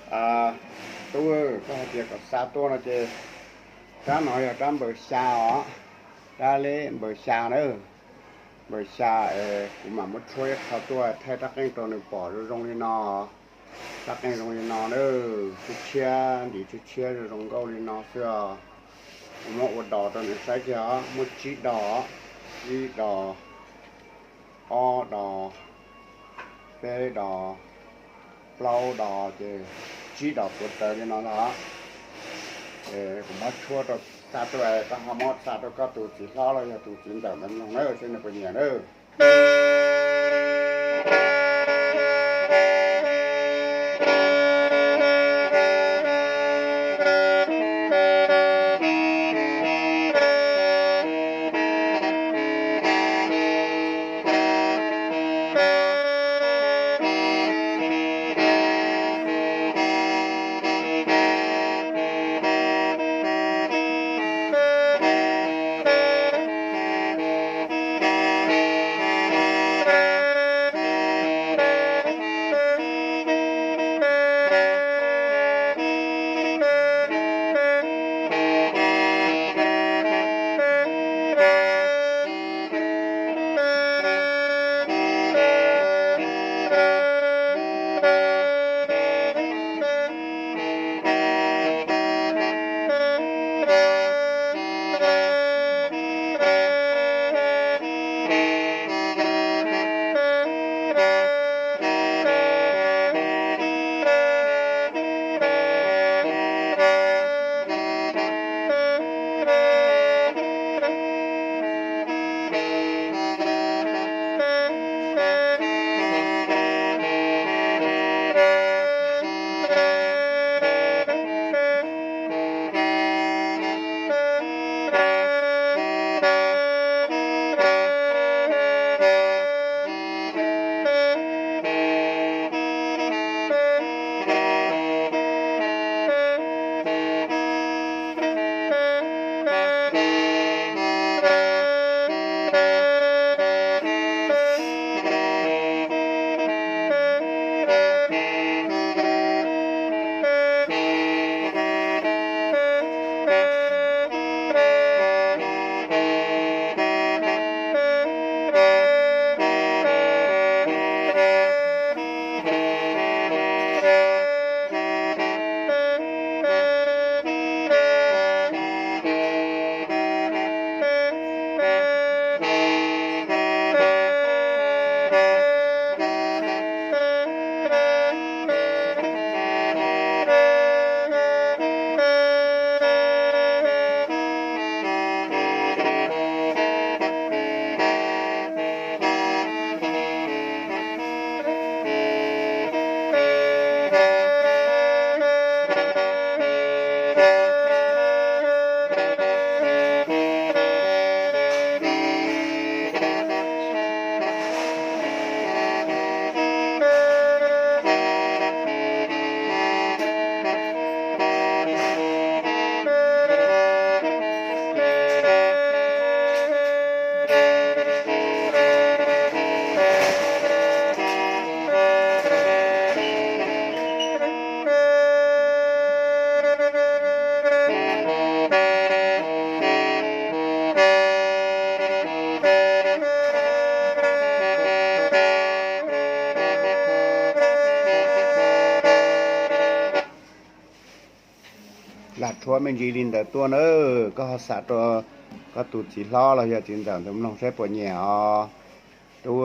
Tub, koj hais tias kom xa tuaj no ces rab no yog rab npawg xya os, rab li npawg xya na. Npawg xya es kuv mam muab tshuab ib qho tuaj thaij rab qeej rau nws pom zoo zoo li no. Rab qeej zoo li no na, tshiab tshiab, ntim tshiab tshiab zoo zoo nkauj li no xwb os. Kuv muab ua dos rau nws saib kiag os, muaj tsib dos, ib dos, ob dos, peb dos, plaub dos ces tsib dos puav rawv li no ntag. Ces kuv muab tshuab rau xa tuaj, koj ho muab xa rau koj tus txiv hlob los yog tus txiv ntxawm ntawd mloog na seb nws puas nyiam na. Lam tshuab me ntsis li ntawd tuaj na, koj ho xa rau koj tus txiv hlob los yog txiv ntxawm ntawd mloog saib puas nyiam os. Tub,